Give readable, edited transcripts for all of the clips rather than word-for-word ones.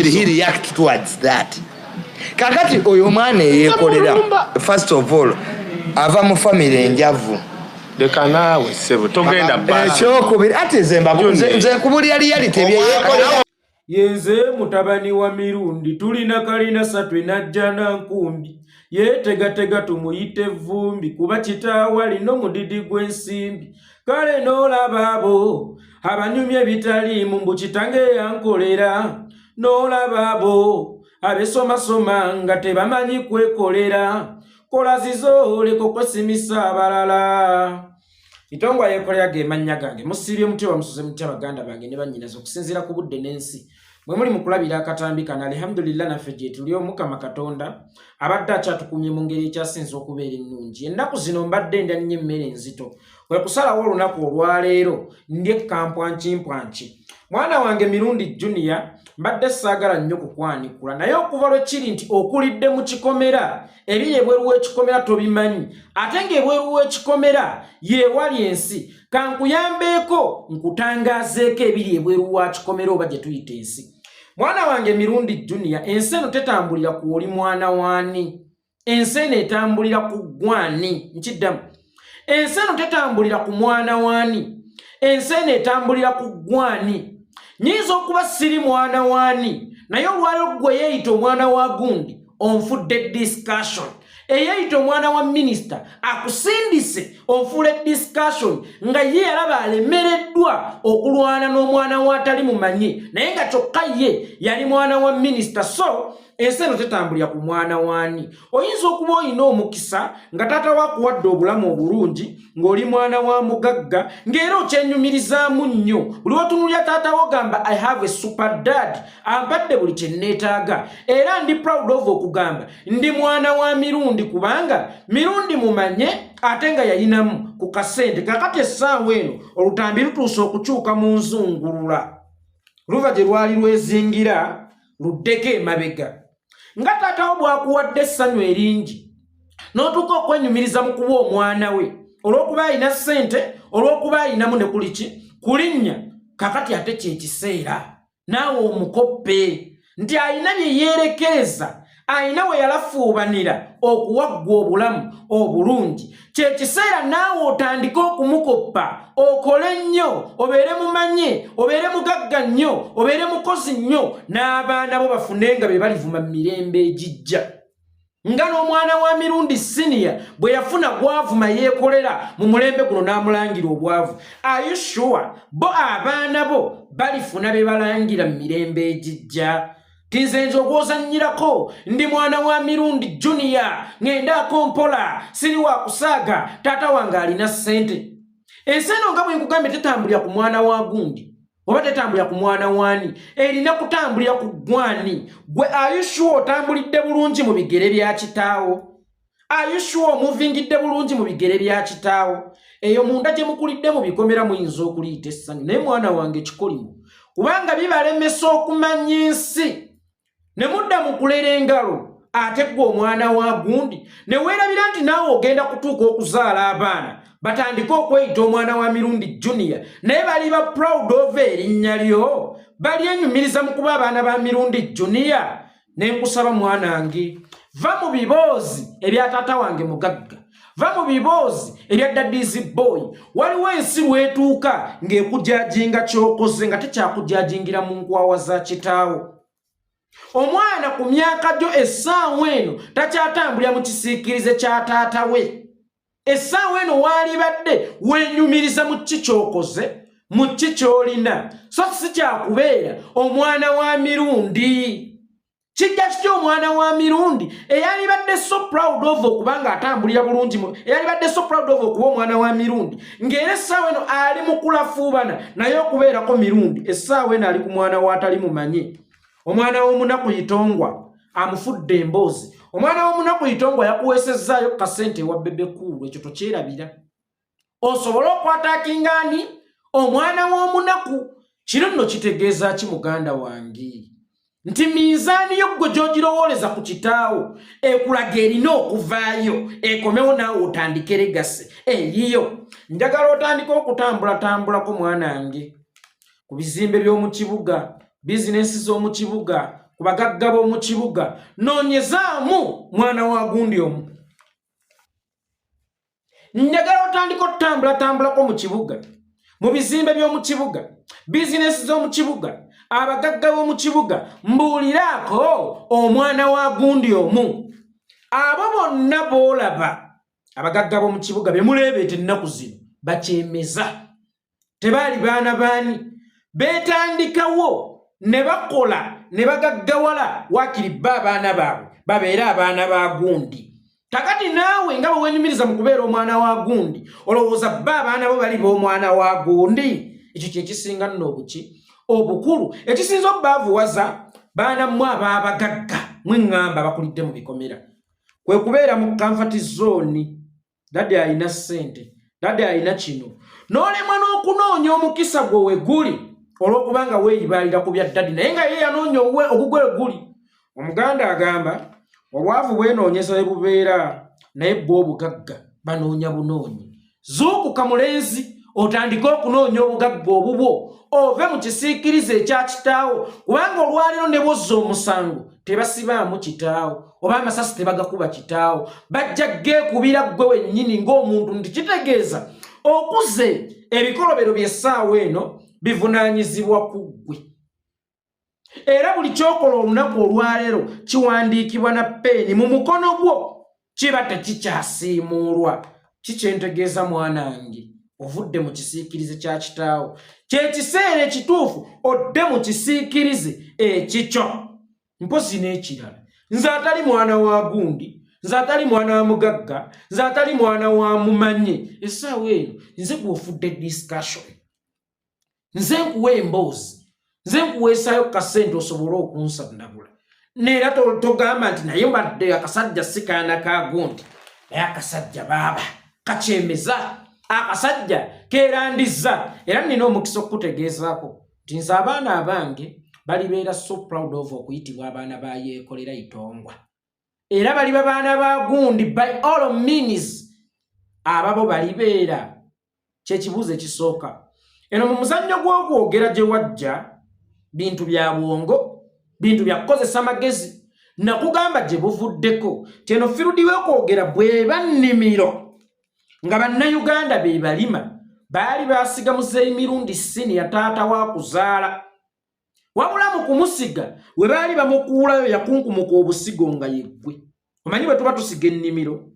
He react towards that? Kakati oyo omwana eyekolera, first of all, ava mu famire enjavu. Leka naawe, ssebo, togenda. Ekyokubiri, ate nze nkubulira reality ebyeyekolera. Yenze mutabani wa Mirundi, tulina kalina satu enajja na nkumbi, yeetegatega tumuyite vvumbi, kuba kitaawe alina omudidi gw'ensimbi. Kale n'olaba abo abanyumya ebitaliimu mbu kitange yankolera, n'olaba abo abesomasoma nga tebamanyi kwekolera. Kola zizo, leka okwesimisa abalala. Itongwa Yekolera ge mannya gange. Musiibye mutya? Bamusuze mutya, baganda bange ne bannyinaze, okusinziira ku budde n'ensi bwe muli mu kulabira akatambi kano? Alhamdulillah, naffe gye tuli. Omukama Katonda abadde akyatukumye mu ngeri ekyasinza okubeera ennungi. Ennaku zino mbadde ndya nnyo emmere enzito, kwe kusalawo olunaku olwaleero ndye kampwankimpwanki. Mwana wange Mirundi Junior, mbadde saagala nnyo kukwanikula, naye okuva lwe kiri nti okulidde mu kikomera, ebiri ebweru w'ekikomera tobimanyi, ate ng'ebweru w'ekikomera yeewali ensi, kankuyambeeko nkutangaazeeko ebiri ebweru wa kikomera oba gye tuyita ensi. Mwana wange Mirundi Junior, ensi eno tetambulira ku oli mwana waani, ensi eno etambulira ku gwani. Nkiddamu, ensi eno tetambulira ku mwana waani, ensi eno etambulira ku gwani. Nyinza okuba siri mwana waani, naye olwaliro gwe yeeyita omwana wa gundi onfudde discussion, eyeeyita omwana wa minisita akusindise onfuula discussion, nga ye yalaba alemereddwa okulwana n'omwana wa atali mumanyi, naye nga kyokka ye yali mwana wa minisita. So ensi eno tetambulira ku mwana waani. Oyinza okuba olina omukisa nga taata wakuwadde obulamu obulungi, ng'oli mwana wa mugagga, ng'era okyenyumirizaamu nnyo. Buli wotunulya taata wo gamba, "I have a super dad, ampadde buli kye neetaaga," era ndi proud of okugamba ndi mwana wa Mirundi, kubanga Mirundi mumanye ate nga yayinamu ku kasente. Kakati essaawa eno olutambi lutuuse okukyuka mu nzungulula, luva gye lwali lwezingira luddeko emabega. Nga taatawo bw'akuwadde essanyu eringi n'otuuka okwenyumiriza mu kuba omwana we olw'okuba alina ssente, olw'okuba alinamu ne kuliki kulinnya, kakati ate kyekiseera naawe omukoppe nti alina bye yeerekereza, alina we yalafuubanira okuwaggwa obulamu obulungi. Kyekiseera naawe otandike okumukoppa, okole nnyo, obeere mumanye, obeere mugagga nnyo, obeere mukozi nnyo, n'abaana bo bafune nga be balivuma mu mirembe egijja, nga n'omwana wa Mirundi Siniya bwe yafuna gwavuma yeekolera mu mulembe guno n'amulangira obwavu. Are you sure bo abaana bo balifuna be balangira mu mirembe egijja? Tinze nze ogwozannyirako ndi mwana wa Mirundi Junior, ŋŋendaako mpola, siri wa kusaaga, taata wange alina ssente. Ensi eno, nga bwe nkugambye, tetambulira ku mwana wa gundi oba tetambulira ku mwana waani, erina kutambulira ku gwani. Gwe, are you sure otambulidde bulungi mu bigere bya kitaawo? Are you sure omuvingidde bulungi mu bigere bya kitaawo? Eyo munda gye mukulidde mu bikomera muyinza okuliyita essanyu, naye mwana wange kikolimu, kubanga bibalemesa okumanya ensi ne mudda mu kulera engalo. Ate ggwe omwana wa gundi ne weerabira nti naawe ogenda kutuuka okuzaala abaana batandike okweyita omwana wa Mirundi Junior, naye bali ba proud of erinnya lyo, balyenyumiriza mu kuba abaana ba Mirundi Junior? Ne nkusaba, mwanange, va mu biboozi ebya taata wange mugagga, va mu biboozi ebya daddy's boy. Waliwo ensi lwetuuka ng'ekujajinga kyokoze, nga tekyakujajingira mu nkwawa za kitaawo. Omwana ku myaka gyo essaawa eno takyatambulira mu kisiikirize kya taata we. Essaawa eno waalibadde weenyumiriza mu ki kyokoze, mu ki ky'olina, so si kyakubeera omwana wa Mirundi. Kijja kitya omwana wa Mirundi eyalibadde so proud of okuba nga atambulira bulungi, eyalibadde so proud of okuba omwana wa Mirundi, ng'era essaawa eno ali mu kulafuubana naye okubeerako Mirundi, essaawa eno ali ku mwana w'atali mumanye, omwana w'omunaku Yitongwa amufudde emboozi? Omwana w'omunaku Yitongwa yakuweesezzaayo kasente ewa Bebe Cool, ekyo tokyerabira. Osobole okwatakinga ani? Omwana w'omunaku. Kino nno kitegeeza ki, muganda wange? Nti minzaani yo ggwe gy'ogirowooleza ku kitaawo ekulaga erina okuvaayo ekomewo, naawe otandike legacy eyiyo. Njagala otandike okutambulatambulako, mwanange, ku bizimbe by'omu kibuga, bizinensi z'omu kibuga. ku bagagga b'omu kibuga, noonyezaamu mwana wa gundi omu. Njagala otandika otutambulatambulako mu kibuga, mu bizimbe by'omu kibuga, bizinesi z'omu kibuga, abagagga b'omu kibuga, mbuuliraako omwana wa gundi omu. Abo bonna b'olaba abagagga b'omu kibuga be muleebeeta ennaku zino bakyemeza, tebaali baana baani, beetandikawo ne bakola ne bagaggawala, waakiri bba abaana baabwe babeere abaana ba gundi. Kakati naawe nga bwe wenyumiriza mu kubeera omwana wa gundi, olowooza bba abaana bo bali b'omwana wa gundi? Ekyo kye kisinga nno obuki obukulu, ekisinza okubaavuwaza baana mmwe ab'abagagga mweŋŋamba abakulidde mu bikomera, kwe kubeera mu comfort zone. Daddy alina ssente, daddy alina kino, n'olemwa n'okunoonya omukisa gwe we guli olw'okubanga weeyibaalira ku bya daddy, naye nga ye yanoonya owuwe ogugwe we guli. Omuganda agamba obwavu bwenoonyeza we bubeera, naye bwo obugagga banoonya bunoonyi. Zuukuka mulenzi, otandike okunoonya obugagga obubwo, ove mu kisiikirize ekya kitaawo, kubanga olwaleero ne bwozza omusango tebasibaamu kitaawo, oba amasasi tebagakuba kitaawo, bajja geekubira ggwe wennyini ng'omuntu. Nti kitegeeza okuze ebikolobero by'essaawa eno bivunaanyizibwa ku ggwe, era buli kyokola olunaku olwaleero kiwandiikibwa na peeni mu mukono gwo, kiba tekikyasiimuulwa. Kikyentegeeza mwanange, ovudde mu kisiikirize kya kitaawo, kyekiseera ekituufu odde mu kisiikirize ekikyo. Mpozi n'ekirala, nze atali mwana wa gundi, nze atali mwana wa mugagga, nze atali mwana wa mumanye, essaawa eno nze gw'ofudde discussion, nze nkuwa emboozi, nze nkuweesaayo kasente osobole okunsandabula. Neera togamba nti naye mbadde akasajja si kaana ka gundi, naye akasajja baaba kakyemeza, akasajja keerandizza. Era nina omukisa okukutegeezaako nti nze abaana abange balibeera so proud of okuyitibwa abaana ba Yeekolera Itongwa, era baliba baana ba gundi by all means. Ababo balibeera kyekibuuzo ekisooka. Eno mu muzannyo gw'okwogera gye wajja bintu bya bwongo, bintu bya kukozesa magezi. Nakugamba gye buvuddeko kyeno field w'okwogera bw'eba nnimiro nga Bannayuganda be balima, baali basiga Muzeeyi Mirundi Siniya, taata wa kuzaala. Wabula mu kumusiga we baali bamukuulayo, yakunkumuka obusigo nga yeggwe. Omanyi bwe tuba tusiga ennimiro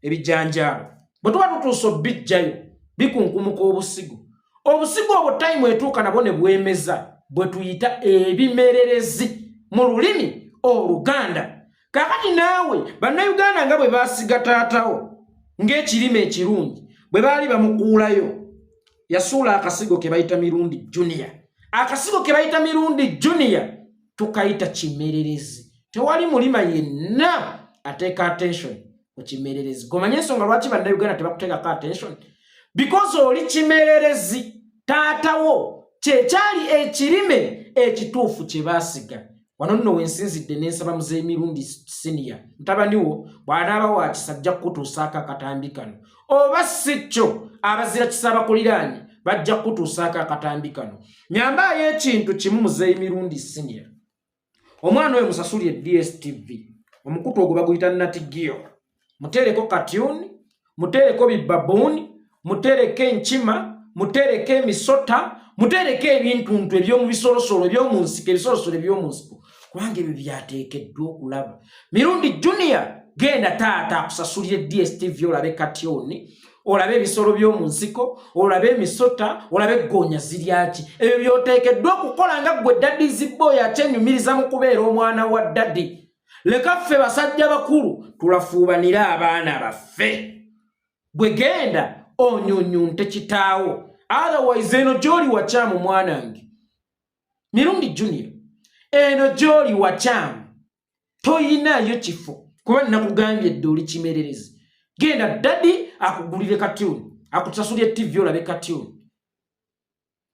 ebijanjaalo, bwe tuba tutuusa obijjayo, bikunkumuka obusigo. Obusigo obwo time etuuka nabwo ne bwemeza, bwe tuyita ebimererezi mu lulimi Oluganda. Kakati naawe Bannayuganda nga bwe basiga taatawo ng'ekirime ekirungi, bwe baali bamukuulayo yasuula akasigo ke bayita Mirundi Junior. Akasigo ke bayita Mirundi Junior tukayita kimererezi. Tewali mulima yenna ateeka attention ku kimererezi. Gomanye ensonga lwaki Bannayuganda tebakuteekako attention? Because oli kimererezi. Taatawo kyekyali ekirime ekituufu kye baasiga. Wano nno wensinzidde nensaba Muzeeyi Mirundi Siniya, mutabani wo bw'anaaba wa kisajja kukutuusaako akatambi kano, oba si kyo abazira kisa abakuliraanye bajja kukutuusaako akatambi kano. Nyambaayo ekintu kimu, Muzeeyi Mirundi Siniya, omwana oyo musasulye DStv, omukutu ogwo baguyita Nat Geo, muteereko cartoon, muteereko bibabuuni, muteereko enkima, muteereko emisota, muteereko ebintuntu eby'omu bisolosolo eby'omu nsiko, ebisolosolo eby'omu nsiko, kubanga ebyo byateekeddwa okulaba. Mirundi Junior, genda taata akusasulire DStv, olabe cartoon, olabe ebisolo by'omu nsiko, olabe emisota, olabe eggoonya ziryaki. Ebyo byoteekeddwa okukola nga ggwe daddy's boy akyenyumiriza mu kubeera omwana wa daddy. Leka ffe basajja bakulu tulafuubanire abaana baffe. Gwe genda onyunyunte kitaawo, otherwise eno gy'oli wakyamu. Mwanange Mirundi Junior, eno gy'oli wakyamu, toyinaayo kifo, kuba nakugambye dde oli kimererezi. Genda daddy akugulire cartoon, akusasulye TV, olabe cartoon.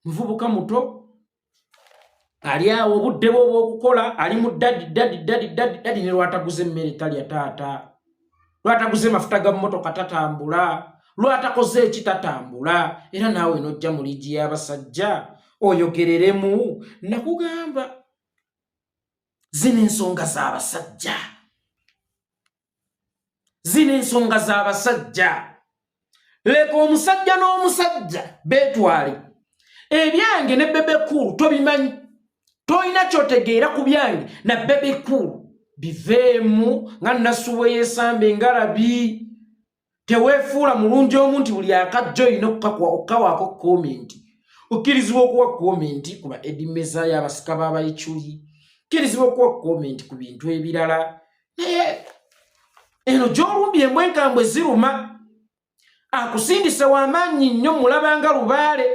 Muvubuka muto ali awo, obudde bwe obw'okukola ali mu daddy, daddy, daddy, daddy, daddy. Ne lwataguza emmere talya taata, lwataguza emafuta ga mmotoka tatambula, lwatakoze eki tatambula. Era naawe nojja mu liigi y'abasajja oyogereremu. Nakugamba Zino ensonga z'abasajja, zino ensonga z'abasajja. Leka omusajja n'omusajja beetwale. Ebyange ne Bebe Cool tobimanyi, tolina kyotegeera ku byange na Bebe Cool, biveemu nga Nasuwa eyesamba engalabi. Teweefuula mulungi omu nti buli akajja olina okukawaako komenti. Okkirizibwa okuwa komenti ku ba Eddie Mezaya, abasika b'abayiculi, okkirizibwa okuwa komenti ku bintu ebirala, naye eno gy'olumbye embwa enkambwe ziruma. Akusindise w'amaanyi nnyo, mulabanga lubaale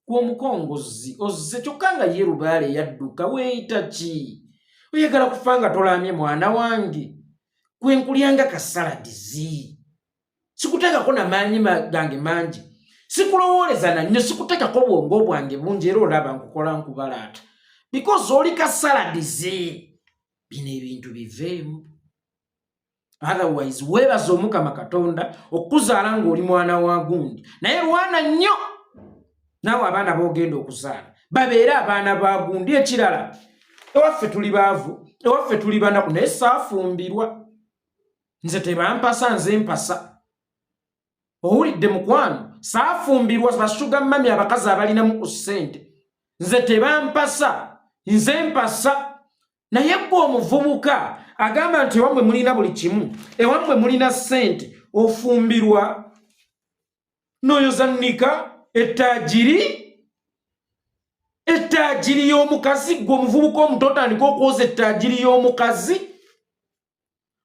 gw'omukongozzi ozze, kyokka nga ye lubaale yadduka. Weeyita ki? Oyagala kufa nga tolaamye mwana wange? Gwe nkulyanga kasaladizi, sikuteekako na maanyi gange mangi, sikulowooleza na nnyo, sikuteekako bwongo bwange bungi, era olaba nkukola nkubalaata because oli kasaladizi. Bino ebintu biveemu, otherwise weebaza Omukama Katonda okukuzaala ng'oli mwana wa gundi, naye lwana nnyo naawe abaana b'ogenda okuzaala babeere abaana ba gundi. Ekirala, ewaffe tuli baavu, ewaffe tuli banaku, naye saafumbirwa nze, tebampasa nze mpasa. Owulidde mukwano? Saafumbirwa ba sugar mummy, abakazi abalinamu ku ssente. Nze tebampasa, nze mpasa. Naye gwe omuvubuka agamba nti ewammwe mulina buli kimu, ewammwe mulina ssente, ofumbirwa n'oyoza nnika ettaagiri, ettaagiri y'omukazi. Gwe omuvubuka omuto otandika okwoza ettaagiri y'omukazi,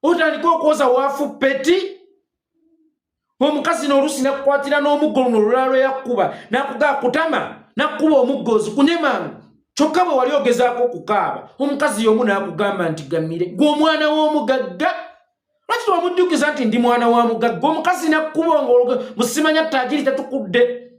otandika okwoza waafu peti omukazi, n'oluusi nakukwatira n'omuggo luno olulala lwe yakkuba, nakugaa kutama, nakkuba omuggo ozikunye mangu. Kyokka bwe wali ogezaako okukaaba, omukazi y'omu n'akugamba nti gamire. Gwe omwana w'omugagga, lwaki tewamujjukiza nti ndi mwana wa mugagga? Omukazi nakkuba nga musimanya taagiri tatukudde.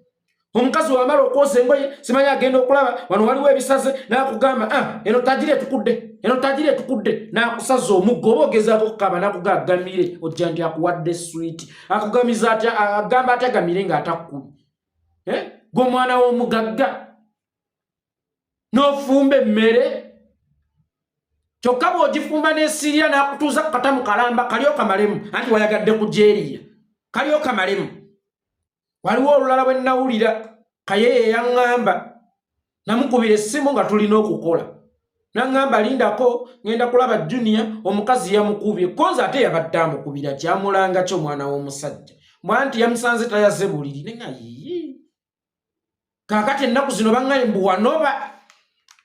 Omukazi wamala okwoza engoye, simanya agenda okulaba wano waliwo ebisaze, n'akugamba, ah, eno taagiri etukudde, eno taagiri etukudde, n'akusaza omuggo. Oba ogezaako okukaaba, n'akugaa gamire. Ojja nti akuwadde swiiti, akugamiza atya? Agamba atya gamire ng'atakkubi? Eh? Gwe omwana w'omugagga n'ofumba emmere, kyokka bw'ogifumba n'esiirira, n'akutuuza ku katamu kalamba kali okamalemu, anti wayagadde kugyeriira, kali okamalemu. Waliwo olulala bwe nnawulira Kayeye yaŋŋamba, namukubira essimu nga tulina okukola, naŋŋamba lindako ŋŋenda kulaba Junior, omukazi yamukubye. Konze ate yabadde amukubira kyamulanga ki omwana w'omusajja mbwa nti yamusanze tayaze buliri nenga yiyi. Kaakati ennaku zino baŋŋaye mbu wanoba,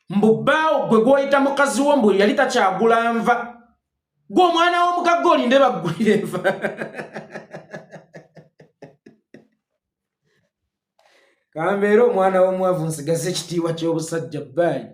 mbu bbaawo gwe gw'oyita mukazi wo, mbu yali takyagula nva. Gwe omwana w'omugagga olinde baggulire enva? Kambeere omwana w'omwavu, nsigaze ekitiibwa ky'obusajja. Bbaayi.